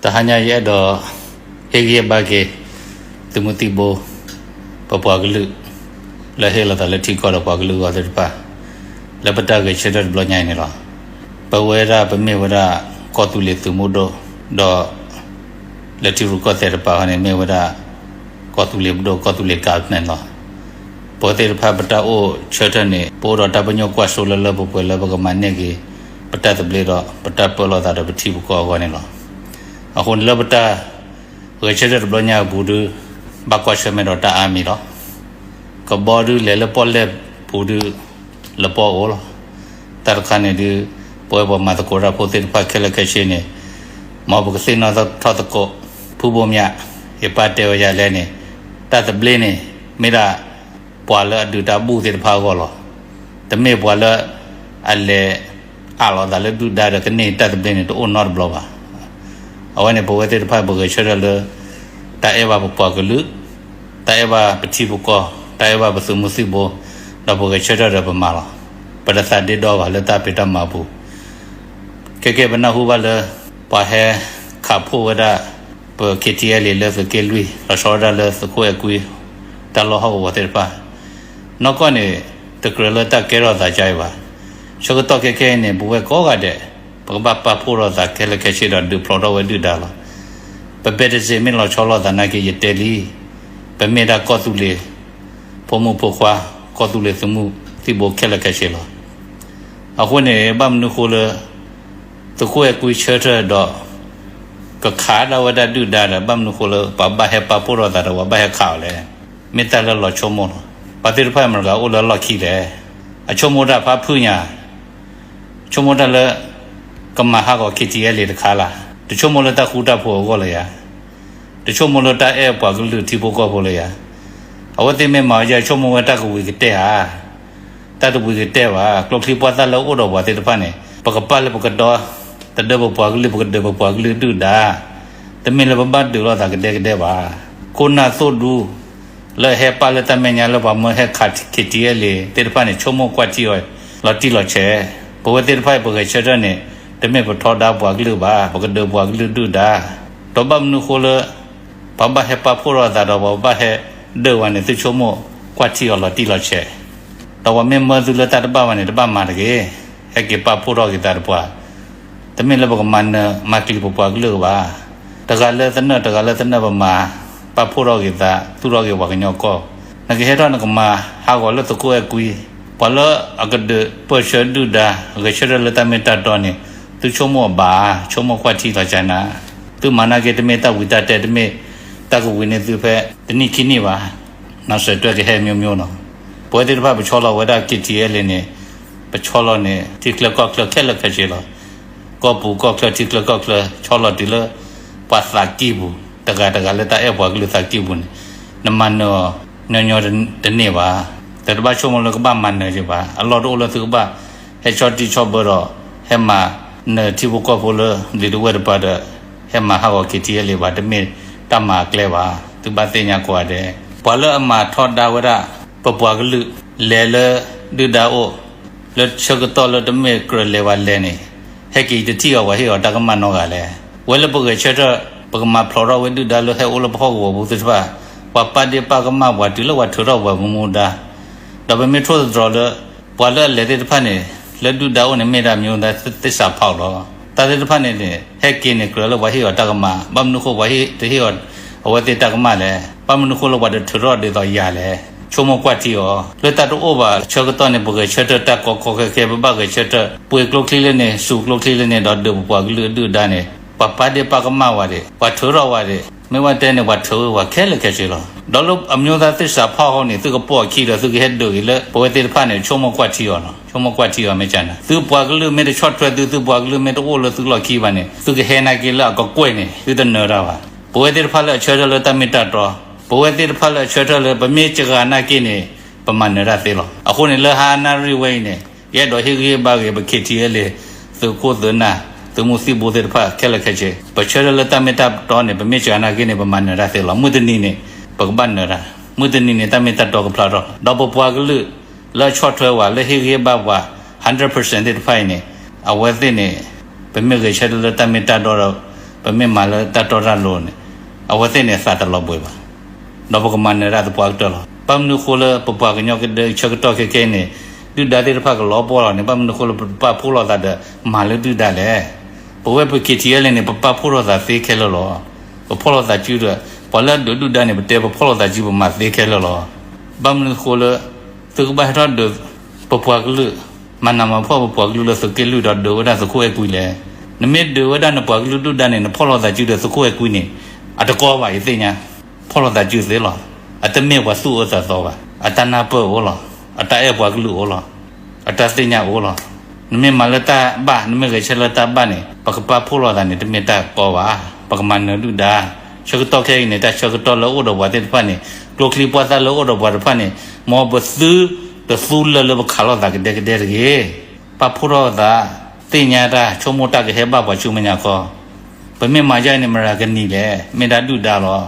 တဟါညါယအဲၣ်ဒိး ဟ့ၣ်ဂံၢ်ဟ့ၣ်ဘါက့ၤ သုးမုၢ်သံၣ်ဘိ ပပှၤကလုာ် လၢဟ့ၣ်လီၤသးလၢထံကီၢ်ဒီးပှၤကလုာ်အဂီၢ်သ့ၣ်တဖၣ် လၢပတၢ်ဂဲၤဆၢထၢၣ်တဘျီညါအံၤန့ၣ်လီၤ. ပဝဲဒၣ်ပမ့ၢ်ဝဲဒၣ် ကီၢ်သူလ့ၤသုးမုၢ်ဒိၣ် ဒီး လၢထံရူၢ်ကီၢ်သဲးတပၤဃီန့ၣ် မ့ၢ်ဝဲဒၣ် ကီၢ်သူလ့ၤပဒိၣ် ကီၢ်သူလ့ၤ government လီၤ. ပဝဲသ့ၣ်တဖၣ်ပတၢ်အိၣ်ဆၢထၢၣ်န့ၣ် ပအိၣ်ဒီးတၢ်ပညိၣ်ကွၢ်စိလၢလၢပှဲၤပှဲၤလၢပကမၤန့ၢ်က့ၤ ပတၢ်သဘျ့ဒီး ပတၢ်ပၢလီၤသးဒီးပထံပကီၢ်အဂီၢ်န့ၣ်လီၤ. အဃိန့ၣ်လၢပတၢ်ဂဲၤဆၢထၢၣ်တဘျီညါအပူၤဒု ဘၣ်ကွၢ်ဆၢၣ်မဲာ်ဒီးတၢ်အါမံၤလီၤ. ကဘီဒုလဲၤလၢပီၣ်လဲၣ်ပူၤဒု လပီၣ်အိၣ်လီၤ. တၢ်တခါန့ၣ်ဒု ပဝဲပှၤမၤသကိးတၢ်ဖိသ့ၣ်တဖၣ်ခဲလၢာ်ခဲဆ့န့ၣ် မ်ပကသ့ၣ်နီၣ်ထီၣ်သကိး ဖုဘိမၠး ယပၢ်တဲဝဲဒ်လဲၣ်န့ၣ် တၢ်သဘျ့န့ၣ် မ့ၢ်ဒၣ် ပှၤလၢအဒုးတၢ်ဘူၣ်သ့ၣ်တဖၣ်အဂီၢ်လီၤ. တမ့ၢ်ပှၤလၢ အလဲၤ အးလီၤသးလၢဒုၣ်ဒါဒီးကန့ၢ်တၢ်သဘျ့န့ၣ် တအိၣ်နီတဘျီဘၣ်. အဝဲန့ၣ် ပဝဲသ့ၣ်တဖၣ်ပဂဲၤဆၢထၢၣ်လၢ တၢ်အဲၣ်ဘၣ်ပပှၤကလုာ်, တၢ်အဲၣ်ဘၣ်ပထံပကီၢ်, တၢ်အဲၣ်ဘၣ်ပသုးမုၢ်သံၣ်ဘိ, ဒီးပဂဲၤဆၢထၢၣ်ဒီးပမၤလီၤ. ပတသးဒ့ဒီဘၣ်လၢတၢ်ဖံးတၢ်မၤအပူၤ ခဲကဲပနၢ်ဟူဘၣ်လၢ ပှၤဟဲခးဖှိၣ်ဝဲဒၣ် ပ KTLA လၢသုးက့လွံၢ် လီၤဆီဝဲဒၣ်လၢသုးခိၣ်အဲၣ်ကွံ တၢ်လီၢ်ဟီၣ်ကဝီၤသ့ၣ်တဖၣ် နီၢ်ကီၢ်န့ၣ် တကြၢးလၢတၢ်ကဲထီၣ်သးကါအံၤဘၣ်. ဆၢကတီၢ်ခဲခဲအံၤန့ၣ် ပဝဲကိးဂၤဒဲး ပကဘၣ်ပာ်ဖှိၣ်ထီၣ်သးခဲလၢာ်ခဲဆ့ဒီးဒုးဖျိးထီၣ်ဝဲဒုၣ်ဒါလီၤ. ပ baptism မ့ၢ်လီၤဆီလိာ်သးနာ်က့ ယတဲလံ, ပမ့ၢ်ဒၣ်ကီၢ်သူလ့ၤ ဖိမုၣ်ဖိခွါ ကီၢ်သူလ့ၤသုးမုၢ်သံၣ်ဘိခဲလၢာ်ခဲဆ့လီၤ. အဃိန့ၣ် ဘၣ်မနုၤဃိလၢ သုးခိၣ်အဲၣ်ကွံဆၢထၢၣ်ဒီး ကခးဒၣ်ဝဲဒၣ်ဒုၣ်ဒါဒီး ဘၣ်မနုၤဃိလၢ ပှၤဘၣ်ဟဲပာ်ဖှိၣ်ထီၣ်သးဒီး ပှၤဘၣ်ဟဲခးအီၤလဲၣ်. မ့ၢ်တၢ်လၢလီၤဆိကမိၣ်လီၤ. ပှၤသ့ၣ်တဖၣ်အမဲရကၤအိၣ်လၢလီၢ်ခံလဲၣ်. အဆိကမိၣ်တၢ်ဖးဖုညါ ဆိကမိၣ်တၢ်လၢ ကမၤဟးဂီၤ KTLA တခါလၢ်. တဆိကမိၣ်လၢတၢ်ဃူတၢ်ဖိးအဂီၢ်လၢၤယၤ. တဆိကမိၣ်လၢတၢ်အဲၣ်ပှၤကလုာ်ထံဖိကီၢ်ဖိလၢၤယၤ. အဝဲသ့ၣ်မ့ၢ်မၤအီၤယဆိကမိၣ်ဝဲတၢ်ကဝံၤကတၢၢ်ဧါ. တၢ်တဝံၤကတၢၢ်ဘၣ်. ကျိချံပှၢ်သၣ်လၢအိၣ်ဒီးပှၤသ့ၣ်တဖၣ်န့ၣ် ပကပာ်လၢပကဒီ တဒၢပပှၤကလုာ် ပကဒုးပပှၤကလုာ်ဒုၣ်ဒါ တမ့ၢ်လၢပဘၣ်ဒုးလိာ်သးကဒဲကဒဲဘၣ်. ခိၣ်နၢ်သိၣ်ဒူ လၢဟဲပာ်လၢတၢ်မဲာ်ညါလၢပှၤမၢဟဲခး KTLA သ့ၣ်တဖၣ်န့ၣ် ဆိကမိၣ်ကွၢ်ထံအီၤ လီၤတံၢ်လီၤဆဲး. ပဝဲသ့ၣ်တဖၣ်အံၤပဂဲၤဆၢထၢၣ်န့ၣ် တမ့ၢ်ပထီဒါပှၤကလုာ်ဘၣ်, ပကဒုးပှၤကလုာ်ဒုၣ်ဒါ. ဒီးဘၣ်မနုၤဃိလၢ ပှၤဘၣ်ဟဲပာ်ဖှိၣ်ထီၣ်သးဒီးပှၤဘၣ်ဟဲဒုးဝဲန့ၣ် သုဆိကမိၣ်ကွၢ်ထံအီၤလီၤတံၢ်လီၤဆဲး. ဒီးပှၤမ့ၢ်မၢသုလၢတၢ်တဘၣ်ဘၣ်န့ၣ် တဘၣ်မၤတဂ့ၤ. ဟဲက့ၤပာ်ဖှိၣ်ထီၣ်က့ၤသးတပှၤ တမ့ၢ်လၢပကမၤနၢၤမၤကျံၤပပှၤကလုာ်ဘၣ်. တဂၤလၢသနၢၣ် တဂၤလၢသနၢၣ် ပမၤပာ်ဖှိၣ်ထီၣ်က့ၤသး သူၣ်ထီၣ်က့ၤပှၤကညီကီၢ်. နကဟဲထီၣ်နကမၤဟးဂီၤလၢသုးခိၣ်အဲၣ်ကွံ ပှၤလၢအကဒုးပၢၢ်ဆၢဒုၣ်ဒါ ဂဲၤဆၢထၢၣ်လၢတၢ်မ့ၢ်တၢ်တီန့ၣ် သုဆိကမိၣ်အဘၣ်ဧါ, ဆိကမိၣ်ကွၢ်ထံလီၤကၢနၤ. သုမၤနာ်က့ တမ့ၢ်တၢ်ဝံၤတၢ်တဲ တမ့ၢ်တၢ်ကဝံၤန့ၢ်သုဖဲ တနံၣ်ခံနံၣ်ဘၣ်. နီၢ်စဲးတွဲကဟဲ မျိုးမျိုး နီၤ. ပဝဲသ့ၣ်တဖၣ်ပဆီလီၤဝဲဒၣ် KTLA န့ၣ် ပဆီလီၤန့ၣ် ထံချၢကီၢ်ချၢခဲလၢာ်ခဲဆ့လီၤ. ကီၢ်ပူၤကီၢ်ချၢ ထံချၢကီၢ်ချၢ ဆီလီၤတုၤလၢ ပှၤသးကံၢ်ပူၤ တဂၤတဂၤလၢတၢ်အဲၣ်ပှၤကလုာ်သးကံၢ်ပူၤန့ၣ် နမၤနၢၤအီၤညီညီတန့ၢ်ဘၣ်. တဘၣ်ဆိကမိၣ်လၢကဘၣ်မၤနၢၤက့ၤဘၣ်. အလီၢ်တအိၣ်လၢသုကဘၣ် ဟဲဆီၣ်တံၢ်ဆီၣ်ဘၢဒီး ဟဲမၤနၢၤထံဖိကီၢ်ဖိလၢ လံာ်တဝဲၢ်တပၤဒီး ဟဲမၤဟးဂီၤ KTLA ဘၣ်, တမ့ၢ်တၢ်မၤအကျဲဘၣ်. သုဘၣ်သ့ၣ်ညါကိးဂၤဒဲး ပှၤလၢအမၤထီဒါဝဲဒၣ် ပပှၤကလုာ် လဲၤလၢဒုၣ်ဒါအိၣ် လၢဆၢကတီၢ်လၢတမ့ၢ်ကြၢးလဲၤဝဲလဲၤန့ၣ် ဟဲက့ၤတထံၣ်အီၤ ပှၤဟ့ၣ်အီၤတၢ်ကမၣ်နီတဂၤလဲၣ်. ဝဲလၢပဂဲၤဆၢထၢၣ် ပကမၤဖျိးထီၣ်ဝဲဒုၣ်ဒါလၢဟဲအိၣ်လၢပဟီၣ်ကဝီၤပူၤသ့ၣ်တဖၣ် ပှၤပာ်ဒ့ၣ်ပာ်ကမၣ်ပှၤတုၤလၢပှၤထုးထီၣ်ပှၤမူဒါ ဒီးပမ့ၢ်ထိၣ်သတြီၤလၢ ပှၤလၢအလဲၤသ့ၣ်တဖၣ်န့ၣ် လၢဒုၣ်ဒါအိၣ်န့ၣ် မ့ၢ်ဒၣ်မျိုးသားသစ္စာဖောက်လီၤ. တၢ်သ့ၣ်တဖၣ်န့ၣ်န့ၣ် ဟဲက့ၤန့ၣ် ကြၢးလၢပှၤဟ့ၣ်အီၤတၢ်ကမၣ်, ဘၣ်မနုၤဃိပှၤဟ့ၣ်တဟ့ၣ်အီၤ အဝဲသ့ၣ်တၢ်ကမၣ်လဲၣ်. ဘၣ်မနုၤဃိလၢပှၤတထုးထီၣ်ဒ်သိးယၤလဲၣ်. ဆိကမိၣ်ကွၢ်ထံအီၤ လၢတၢ်တအိၣ်ဘၣ်အဆၢကတီၢ်န့ၣ် ပဂဲၤဆၢထၢၣ်တၢ်ကီကီခဲခဲ ပဘၣ်ဂဲၤဆၢထၢၣ် ပှ့ၤကျိချံလၢန့ၣ် စူးကျိချံလၢန့ၣ် ဒီးဒုးပပှၤကလုာ်အဒုၣ်အဒါန့ၣ် ပှၤပာ်ဒ့ၣ်ပာ်ကမၣ်ဝဲဒၣ်, ပှၤထုးထီၣ်ဝဲဒၣ်, မ့ၢ်ဝဲတဲန့ၣ် ပှၤထုးဝဲခဲလၢာ်ခဲဆ့လီၤ. ဒီးလၢ မျိုးသားသစ္စာဖောက် ဟီန့ၣ် သုကပိာ်အခံဒီး သုကဟဲဒုးက့ၤလၢ ပဝဲသ့ၣ်တဖၣ်န့ၣ် ဆိကမိၣ်ကွၢ်ထံအီၤလီၤ. ဆိကမိၣ်ကွၢ်ထံအီၤ မ့ၢ်ကနၤ သုပှၤကလုာ်မ့ၢ်တဆီၣ်ထွဲသု, သုပှၤကလုာ်မ့ၢ်တအိၣ်လၢသုလီၢ်ခံဘၣ်န့ၣ် သုကဟဲနာ်က့လၢအကကွဲၢ်န့ၣ် သုတနၢၤတၢ်ဘၣ်. ပဝဲသ့ၣ်တဖၣ်လၢအဆၢထၢၣ်လၢတၢ်မ့ၢ်တၢ်တီ, ပဝဲသ့ၣ်တဖၣ်လၢအဆၢထၢၣ်လၢ ပမ့ၢ်စှၤနာ်က့န့ၣ် ပမၤနၢၤတၢ်သ့လီၤ. အဃိန့ၣ် လၢဟါနၣ်ရံၣ်ဝဲအံၤန့ၣ် ယအဲၣ်ဒိးဟ့ၣ်ဂံၢ်ဟ့ၣ်ဘါက့ၤ ပ KTLA သုးခိၣ်သုးနၢ် သုးမုၢ်သံၣ်ဘိသ့ၣ်တဖၣ်ခဲလၢာ်ခဲဆ့, ပဆၢထၢၣ်လၢတၢ်မ့ၢ်တၢ်တီန့ၣ် ပမ့ၢ်စှၤနာ်က့န့ၣ် ပမၤနၢၤတၢ်သ့လီၤ. မုၢ်တနံၤန့ၣ် ပကဘၣ်နၢၤတၢ်, မုၢ်တနံၤန့ၣ် တၢ်မ့ၢ်တၢ်တီကဖျါထီၣ်, ဒီးပပှၤကလုာ် လၢအဆီၣ်ထွဲဝဲ လၢဟ့ၣ်ဂံၢ်ဟ့ၣ်ဘါပှၤ hundred percent သ့ၣ်တဖၣ်အံၤန့ၣ် အဝဲသ့ၣ်န့ၣ် ပမ့ၢ်ဂဲၤဆၢထၢၣ်လၢတၢ်မ့ၢ်တၢ်တီဒီး ပမ့ၢ်မၤလၢတၢ်တီတၢ်လိၤန့ၣ် အဝဲသ့ၣ်န့ၣ်သးတလီၤဘှံးဘၣ်. ဒီးပကမၤနၢၤဒၣ်သပှၢ်ကတၢၢ်လီၤ. ဘၣ်မနုၤဃိလၢပပှၤကညီကဒဲဆၢကတီၢ်ခဲကဲအံၤန့ၣ် ဒုၣ်ဒါသ့ၣ်တဖၣ်ကလီၤပှီၢ်လီၤန့ၣ် ဘၣ်မနုၤဃိလၢပပာ်ဖှိၣ်လိာ်သးဒီးမၤလၢဒုၣ်ဒါလဲၣ်. ပဝဲပ K T L န့ၣ် ပပာ်ဖှိၣ်ထီၣ်သးသ့ခဲလၢာ်လီၤ. ပဖီၣ်လိာ်သးစုဒီး ပှၤလၢအဒုးဒုၣ်ဒါန့ၣ် ပတဲပဖီၣ်လိာ်သးစု ပမၤသ့ခဲလၢာ်လီၤ. ဘၣ်မနုၤဃိလၢ သုကဘၣ်ဟဲထီၣ်ဒုး ပပှၤကလုာ် မၤနးမၤဖှီၣ်ပပှၤကလုာ်လၢသုးက့လွံၢ်ဒီးဒုးဝဲဒၣ်သုးခိၣ်အဲၣ်ကွံလဲၣ်. နမ့ၢ်ဒုးဝဲဒၣ်နပှၤကလုာ်ဒုၣ်ဒါန့ၣ် နဖီၣ်လိာ်သးစုဒီးသုးခိၣ်အဲၣ်ကွံန့ၣ် အတကီဘၣ် ယသ့ၣ်ညါ. ဖီၣ်လိာ်သးစုသ့လီၤ. အတမ့ၢ်ပှၤသူၣ်အၢသးသီဘၣ်. အတၢ်နၢ်ပၢၢ်အိၣ်လီၤ. အတၢ်အဲၣ်ပှၤကလုာ်အိၣ်လီၤ. အတၢ်သ့ၣ်ညါအိၣ်လီၤ. နမ့ၢ်မၤလၢတၢ်ဘၣ် နမ့ၢ်ဂဲၤဆၢလၢတၢ်ဘၣ်န့ၣ် ပကပာ်ဖှိၣ်လိာ်သးန့ၣ် တမ့ၢ်တၢ်ကီဘၣ်. ပကမၤနၢၤဒုၣ်ဒါ ဆၢကတီၢ်ခဲအံၤန့ၣ် တၢ်ဆၢကတီၢ်လၢအိၣ်ဒီးပှၤသ့ၣ်တဖၣ်န့ၣ် ကျိချံပှၢ်သၣ်လၢအိၣ်ဒီးပှၤတဖၣ်န့ၣ် မ်ပသုတသူလၢၤလၢပခးလိာ်သးကဒဲကဒဲတဂ့ၤ. ပာ်ဖှိၣ်ထီၣ်သး သ့ၣ်ညါတၢ်ဆိကမိၣ်တၢ်ကဟဲဘၣ်ပှၤဆူမဲာ်ညါခီ ပမ့ၢ်မၤယါအံၤန့ၣ် မရၤကနံၤလဲၣ် မ့ၢ်ဒၣ်ဒုၣ်ဒါလီၤ.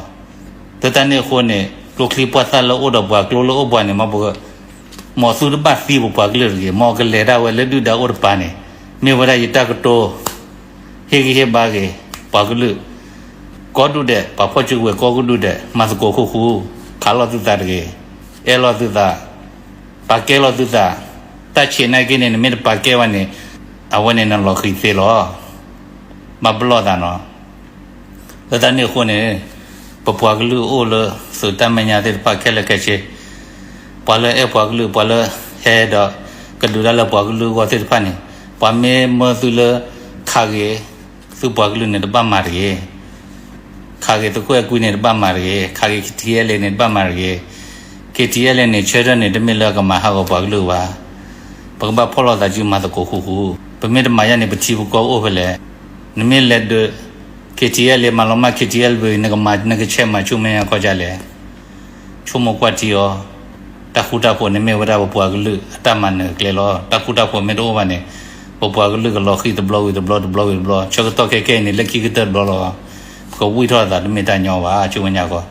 လၢတၢ်န့ၣ်အဃိန့ၣ် ကျိချံပှၢ်သၣ်လၢအိၣ်ဒီးပှၤ ကျိလၢအိၣ်ပှၤန့ၣ် မ်ပ မ်သုတဘၣ်သံပပှၤကလုာ်တဂ့ၤ. မ်ကလဲၤဒၣ်ဝဲလၢဒုၣ်ဒါအိၣ်တပၤန့ၣ် မ့ၢ်ဝဲဒၣ်ယတၢ်ကတိၤ ဟ့ၣ်ဂံၢ်ဟ့ၣ်ဘါက့ၤ ပှၤကလုာ် ကိးဒူၣ်ဒဲး ပှၤဖီၣ်စုကဝဲၤကိးဒူၣ်ဒဲး မၤသကိးဃူဃူ ခးလိာ်သုသးတဂ့ၤ. အဲၣ်လိာ်သုသး ပာ်ကဲလိာ်သုသး. တၢ်ဆံးနာ်က့န့ၣ် နမ့ၢ်တပာ်ကဲဘၣ်န့ၣ် အဝဲန့ၣ်နလီၤဃံၤသ့လီၤ. ဘၣ်ပလီၢ်သးနီၤ. လၢတၢ်န့ၣ်အဃိန့ၣ် ပပှၤကလုာ်အိၣ်လၢသုးတၢ်မဲာ်ညါသ့ၣ်တဖၣ်ခဲလၢာ်ခဲဆ့ ပှၤလၢအဲၣ်ပှၤကလုာ် ပှၤလၢဟဲဒီး ကဒုးတၢ်လၢပှၤကလုာ်အဂီၢ်သ့ၣ်တဖၣ်န့ၣ် ပှၤမ့ၢ်မၢသုလၢ ခးဂ့ၤ သုပှၤကလုာ်န့ၣ်တဘၣ်မၤတဂ့ၤ. ခးဂ့ၤသုးခိၣ်အဲၣ်ကွံန့ၣ်တဘၣ်မၤတဂ့ၤ. ခးဂ့ၤ K T L A န့ၣ်တဘၣ်မၤတဂ့ၤ. K T L A န့ၣ် ဆၢထၢၣ်န့ၣ် တမ့ၢ်လၢကမၤဟးဂီၤပှၤကလုာ်ဘၣ်. ပကဘၣ်ဖီၣ်လိာ်သးစုမၤသကိးဃူဃူ. ပမ့ၢ်တမၤယါန့ၣ် ပထံပကီၢ်အိၣ်ဖဲလဲၣ်. နမ့ၢ်လဲၤဒုး K T L A မၤလီၤမၢ် K T L A နကမၤ နကဆဲးမၤဆူမဲာ်ညါခီဒ်လဲၣ်. ဆိကမိၣ်ကွၢ်ထံအီၤ, တၢ်ဃူတၢ်ဖိးန့ၣ်မ့ၢ်ဝဲဒၣ်ပပှၤကလုာ်အတၢ်မၤနၢၤကျဲလီၤ. တၢ်ဃူတၢ်ဖိးမ့ၢ်တအိၣ်ဘၣ်န့ၣ် ပပှၤကလုာ်ကလီၤဃံၤတဘျီဝံၤတဘျီ တဘျီဝံၤတဘျီ ဆၢကတီၢ်ခဲကဲအံၤန့ၣ် လၢခံကတၢၢ်တဘျီလီၤ. ပကဝံၣ်ထီၣ်သးတမ့ၢ်တၢ်ညီဘၣ် ဆိကမိၣ်ညါကီး.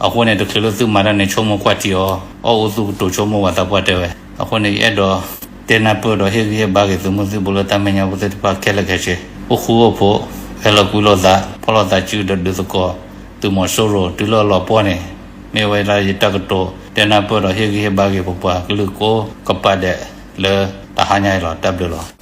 အဃိန့ၣ် တချုးလၢသုမၤတၢ်န့ၣ် ဆိကမိၣ်ကွၢ်ထံအီၤ, အီၣ်အူသူၣ်ကတိၤဆိကမိၣ်ဝဲသးပှၢ်တဲဝဲ. အဃိန့ၣ် ယအဲၣ်ဒိး တဲနၢ်ပၢၢ်ဒီးဟ့ၣ်ဂံၢ်ဟ့ၣ်ဘါက့ၤသုးမုၢ်သံၣ်ဘိလၢတၢ်မဲာ်ညါပူၤသ့ၣ်တဖၣ်ခဲလၢာ်ခဲဆ့, အိၣ်ဃူအိၣ်ဖိး, ဟဲလီၤကွံလိာ်သး, ဖီၣ်လိာ်သးစုဒီးဒုးသကိး သုးမီၤစိရိၤတုၤလၢအလီၤပှီၢ်န့ၣ်, မ့ၢ်ဝဲဒၣ်ယတၢ်ကတိၤ တဲနၢ်ပၢၢ်ဒီးဟ့ၣ်ဂံၢ်ဟ့ၣ်ဘါက့ၤပပှၤကလုာ်ကိးကပၤဒဲး လၢတဟါညါအံၤလီၤ. တၢ်ဘျုးလီၤ.